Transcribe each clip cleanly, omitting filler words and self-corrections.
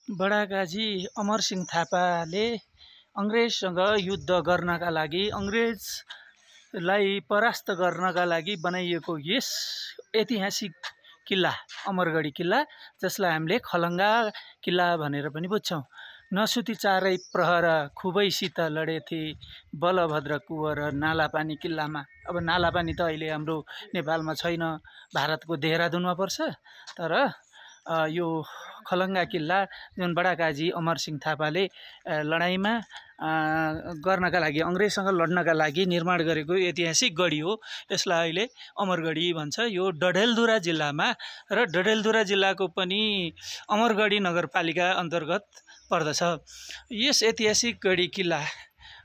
बडाकाजी अमरसिंह थापाले अंग्रेजसँग युद्ध गर्नका लागि अंग्रेजलाई परास्त गर्नका लागि बनाइएको यस ऐतिहासिक किल्ला अमरगढी किल्ला, जसलाई हामीले खलङ्गा किल्ला भनेर पनि बुझ्छौं। नसुती चारै प्रहर खुबैसित लडेथे बलभद्र कुँवर नालापानी किल्लामा। अब नालापानी त अहिले हाम्रो नेपालमा छैन, भारतको देहरादुनमा पर्छ। तर यो खलङ्गा किल्ला जुन बडाकाजी अमरसिंह थापाले लडाईँमा गर्नका लागि अंग्रेजसँग लड्नका लागि निर्माण गरेको ऐतिहासिक गढी हो। यसलाई अहिले अमरगढी भन्छ। यो डडेलधुरा जिल्लामा र डडेलधुरा जिल्लाको पनि अमरगढी नगरपालिका अन्तर्गत पर्दछ। यस ऐतिहासिक गढी किल्ला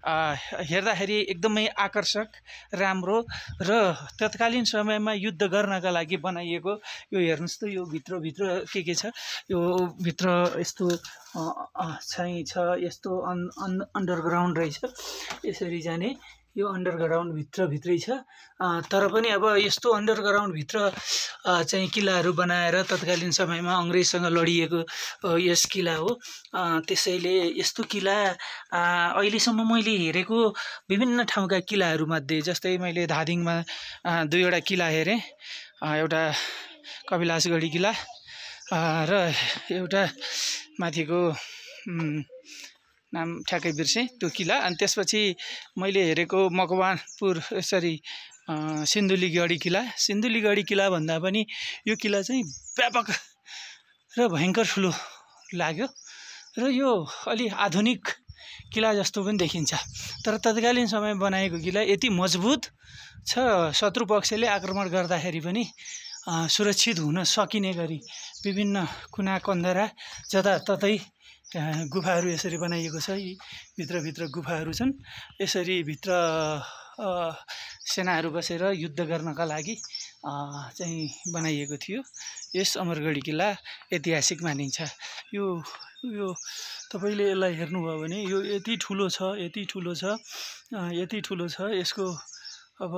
हेर्दाखेरि एकदमै आकर्षक, राम्रो र तत्कालीन समयमा युद्ध गर्नका लागि बनाइएको। यो हेर्नुस् त, यो भित्र के छ, यो भित्र यस्तो चाहिँ छ, यस्तो अन्डरग्राउन्ड रहेछ। यसरी जाने यो अन्डरग्राउन्ड भित्रै छ। तर पनि अब यस्तो अन्डरग्राउन्ड भित्र चाहिँ किल्लाहरू बनाएर तत्कालीन समयमा अंग्रेजसँग लडिएको यस किल्ला हो। त्यसैले यस्तो किल्ला अहिलेसम्म मैले हेरेको विभिन्न ठाउँका किल्लाहरूमध्ये, जस्तै मैले धादिङमा दुईवटा किल्ला हेरेँ, एउटा कपिलासगढी किल्ला र एउटा माथिको नाम ठ्याक्कै बिर्सेँ, त्यो किल्ला। अनि त्यसपछि मैले हेरेको मकवानपुर सिन्धुलीगढी किल्ला। सिन्धुलीगढी किल्ला भन्दा पनि यो किल्ला चाहिँ व्यापक र भयङ्कर ठुलो लाग्यो र यो अलि आधुनिक किल्ला जस्तो पनि देखिन्छ। तर तत्कालीन समयमा बनाएको किल्ला यति मजबुत छ, शत्रु पक्षले आक्रमण गर्दाखेरि पनि सुरक्षित हुन सकिने गरी विभिन्न कुना कन्दरा जताततै गुफाहरू यसरी बनाइएको छ। यी भित्र गुफाहरू छन्। यसरी भित्र सेनाहरू बसेर युद्ध गर्नका लागि चाहिँ बनाइएको थियो। यस अमरगढी किल्ला ऐतिहासिक मानिन्छ। यो तपाईले यसलाई हेर्नुभयो भने यो यति ठुलो छ, यसको अब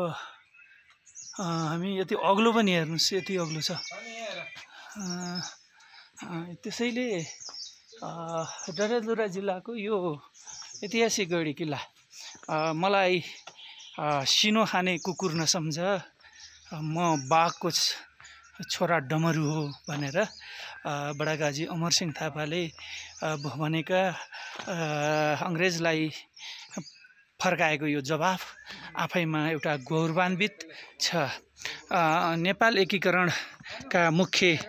हामी यति अग्लो पनि हेर्नुस्, यति अग्लो छ। त्यसैले डडेलधुरा जिल्लाको यो ऐतिहासिक गढी किल्ला मलाई सिनो खाने कुकुर नसम्झ, म बाघको छोरा डमरू हो भनेर बडाकाजी अमरसिंह थापाले भनेका अंग्रेजलाई फर्काएको यो जवाफ आफैमा एउटा गौरवान्वित छ। नेपाल एकीकरणका मुख्य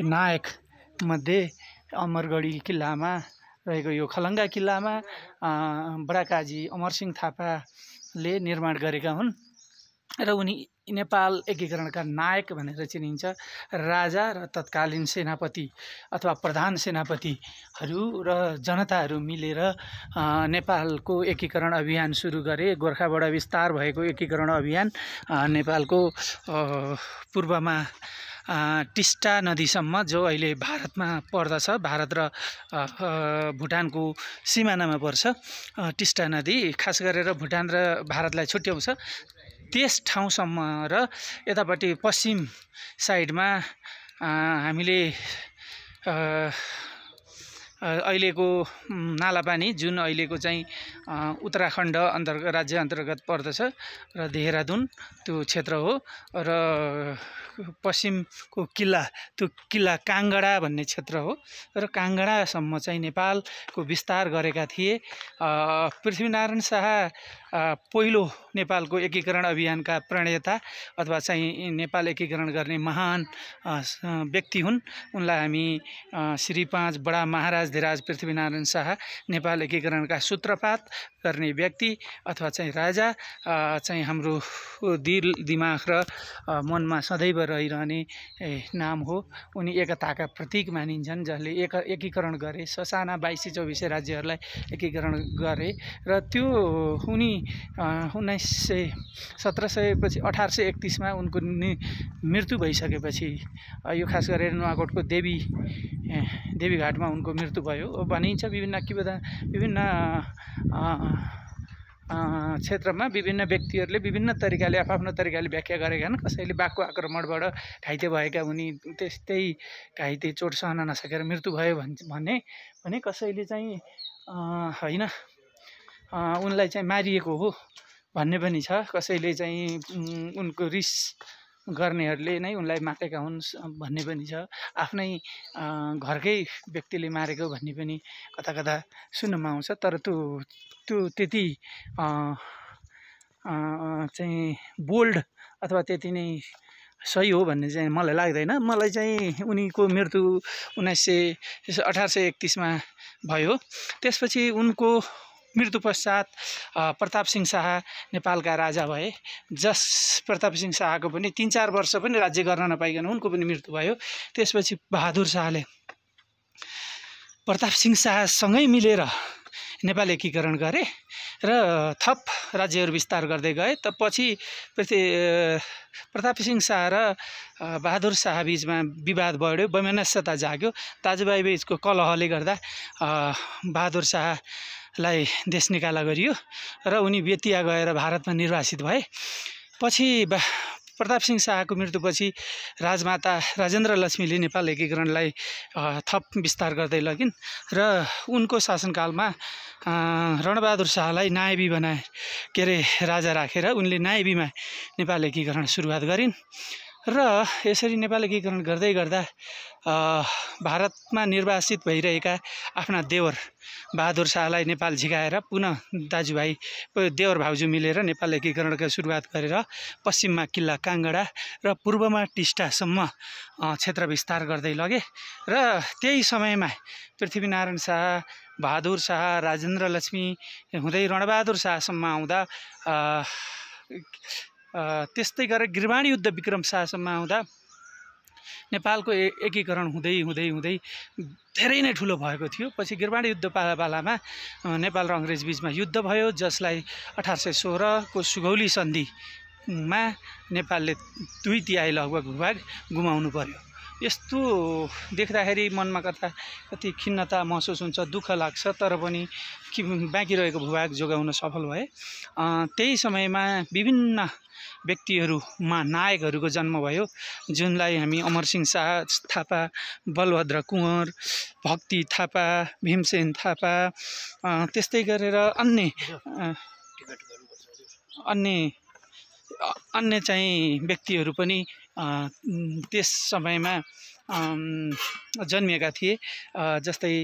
नायक मध्ये अमरगढी किल्लामा रहेको यो खलङ्गा किल्लामा बडाकाजी अमरसिंह थापाले निर्माण गरेका हुन् र उनी नेपाल एकीकरणका नायक भनेर चिनिन्छ। राजा र तत्कालीन सेनापति अथवा प्रधान सेनापतिहरू र जनताहरू मिलेर नेपालको एकीकरण अभियान सुरु गरे। गोर्खाबाट विस्तार भएको एकीकरण अभियान नेपालको पूर्वमा टिस्टा नदीसम्म, जो अहिले भारतमा पर्दछ, भारत र भुटानको सिमानामा पर्छ। टिस्टा नदी खास गरेर भुटान र भारतलाई छुट्याउँछ। त्यस ठाउँसम्म र यतापट्टि पश्चिम साइडमा हामीले अहिलेको नालापानी, जुन अहिलेको चाहिँ उत्तराखण्ड राज्य अन्तर्गत पर्दछ र देहरादुन त्यो क्षेत्र हो। र पश्चिमको किल्ला, त्यो किल्ला काङ्गडा भन्ने क्षेत्र हो र काङ्गडासम्म चाहिँ नेपालको विस्तार गरेका थिए। पृथ्वीनारायण शाह पहिलो नेपालको एकीकरण अभियानका प्रणेता अथवा चाहिँ नेपाल एकीकरण गर्ने महान व्यक्ति हुन्। उनलाई हामी श्री 5 बडा महाराज धिराज पृथ्वीनारायण शाह, नेपाल एकीकरणका सूत्रपात गर्ने व्यक्ति अथवा चाहिँ राजा चाहिँ हाम्रो दिल दिमाग र मनमा सदैव रहिरहने नाम हो। उनी एकताका प्रतीक मानिन्छन्, जसले एकीकरण गरे, ससाना 22-24 राज्यहरूलाई एकीकरण गरे। र त्यो उनी 1831 मा उनको मृत्यु भइसकेपछि, यो खास गरेर नुवाकोटको देवीघाटमा उनको मृत्यु भयो भनिन्छ। विभिन्न क्षेत्रमा विभिन्न व्यक्तिहरूले विभिन्न तरिकाले आफ्नो तरिकाले व्याख्या गरेका छन्। कसैले बाघको आक्रमणबाट घाइते भएका उनी त्यस्तै घाइते चोट सहन नसकेर मृत्यु भयो भने कसैले चाहिँ होइन उनलाई चाहिँ मारिएको हो भन्ने पनि छ। कसैले चाहिँ उनको रिस गर्नेहरूले नै उनलाई मारेका हुन् भन्ने पनि छ। आफ्नै घरकै व्यक्तिले मारेको भन्ने पनि कता कता सुन्नमा आउँछ। तर त्यो त्यति चाहिँ बोल्ड अथवा त्यति नै सही हो भन्ने चाहिँ मलाई लाग्दैन। मलाई चाहिँ उनीको मृत्यु 1831मा भयो। त्यसपछि उनको मृत्यु पश्चात प्रतापसिंह शाह नेपालका राजा भए। प्रतापसिंह शाहको पनि 3-4 वर्ष पनि राज्य गर्न नपाइकन उनको पनि मृत्यु भयो। त्यसपछि बहादुर शाहले प्रतापसिंह शाहसँगै मिलेर नेपाल एकीकरण गरे र थप राज्यहरू विस्तार गर्दै गए। त पछि प्रतापसिंह शाह र बहादुर शाह बीचमा विवाद बढ्यो, वैमनस्यता जाग्यो। दाजुभाइ बीचको कलहले गर्दा बहादुर शाहलाई देश निकाला गरियो र उनी बेतिया गएर भारतमा निर्वासित भए। पछि प्रतापसिंह शाहको मृत्युपछि राजमाता राजेन्द्र लक्ष्मीले नेपाल एकीकरणलाई थप विस्तार गर्दै लगिन् र उनको शासनकालमा रणबहादुर शाहलाई नायबी बनाए राजा राखेर उनले नायबीमा नेपाल एकीकरण सुरुवात गरिन् र यसरी नेपाल एकीकरण गर्दै गर्दा भारतमा निर्वासित भइरहेका आफ्ना देवर बहादुर शाहलाई नेपाल झिकाएर पुनः दाजुभाइ देवर भाउजू मिलेर नेपाल एकीकरणको सुरुवात गरेर पश्चिममा किल्ला काङ्गडा र पूर्वमा टिस्टासम्म क्षेत्र विस्तार गर्दै लगे र त्यही समयमा पृथ्वीनारायण शाह, बहादुर शाह, राजेन्द्र लक्ष्मी हुँदै रणबहादुर शाहसम्म आउँदा त्यस्तै गरेर गिरवाणी युद्ध विक्रम शाहसम्म आउँदा नेपालको एकीकरण हुँदै हुँदै हुँदै धेरै नै ठुलो भएको थियो। पछि गिरवाणी युद्ध पालामा नेपाल र अङ्ग्रेज बीचमा युद्ध भयो, जसलाई 1816 को सुगौली सन्धिमा नेपालले 2/3 लगभग भूभाग गुमाउनु पर्यो। यस्तो देख्दाखेरि मनमा कति खिन्नता महसुस हुन्छ, दुःख लाग्छ। तर पनि बाँकी रहेको भूभाग जोगाउन सफल भए। त्यही समयमा विभिन्न व्यक्तिहरूमा नायकहरूको जन्म भयो, जुनलाई हामी अमरसिंह शाह थापा, बलभद्र कुँवर, भक्ति थापा, भीमसेन थापा, त्यस्तै गरेर अन्य चाहिँ व्यक्तिहरू पनि त्यस समयमा जन्मिएका थिए। जस्तै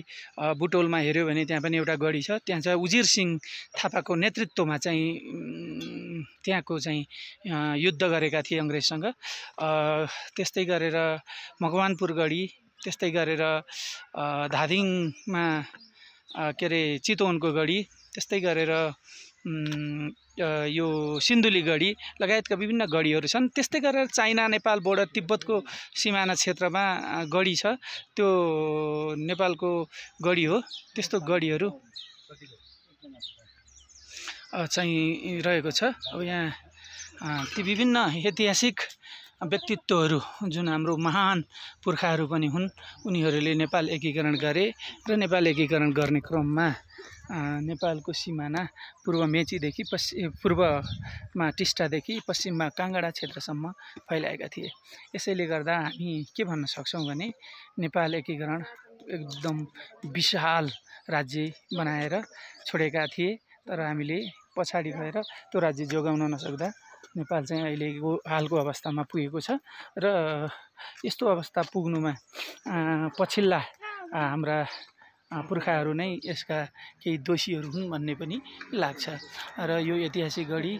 बुटोलमा हेऱ्यो भने त्यहाँ पनि एउटा गढी छ, त्यहाँ चाहिँ उजिर सिंह थापाको नेतृत्वमा चाहिँ त्यहाँको चाहिँ युद्ध गरेका थिए अङ्ग्रेजसँग। त्यस्तै गरेर मकवानपुर गढी, त्यस्तै गरेर धादिङमा चितवनको गढी, त्यस्तै गरेर यो सिन्धुली गढी लगायतका विभिन्न गढीहरू छन्। त्यस्तै गरेर चाइना नेपाल बोर्डर तिब्बतको सिमाना क्षेत्रमा गढी छ, त्यो नेपालको गढी हो। त्यस्तो गढीहरू चाहिँ रहेको छ। अब यहाँ ती विभिन्न ऐतिहासिक व्यक्तित्वहरू जुन हाम्रो महान पुर्खाहरू पनि हुन्, उनीहरूले नेपाल एकीकरण गरे र नेपाल एकीकरण गर्ने क्रममा नेपालको सिमाना पूर्व मेचीदेखि पूर्वमा टिस्टादेखि पश्चिममा काङ्गडा क्षेत्रसम्म फैलाएका थिए। यसैले गर्दा हामी के भन्न सक्छौँ भने नेपाल एकीकरण एकदम विशाल राज्य बनाएर छोडेका थिए, तर हामीले पछाडि गएर त्यो राज्य जोगाउन नसक्दा नेपाल चाहिँ अहिलेको हालको अवस्थामा पुगेको छ। र यस्तो अवस्था पुग्नुमा पछिल्ला हाम्रा पुर्खाहरू नै यसका केही दोषीहरू हुन् भन्ने पनि लाग्छ। र यो ऐतिहासिक गढी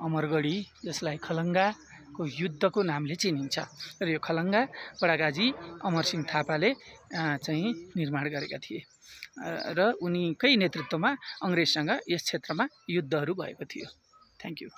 अमरगढी, जसलाई खलङ्गाको युद्धको नामले चिनिन्छ, र यो खलङ्गा बडागाजी अमरसिंह थापाले चाहिँ निर्माण गरेका थिए र उनीकै नेतृत्वमा अङ्ग्रेजसँग यस क्षेत्रमा युद्धहरू भएको थियो। Thank you.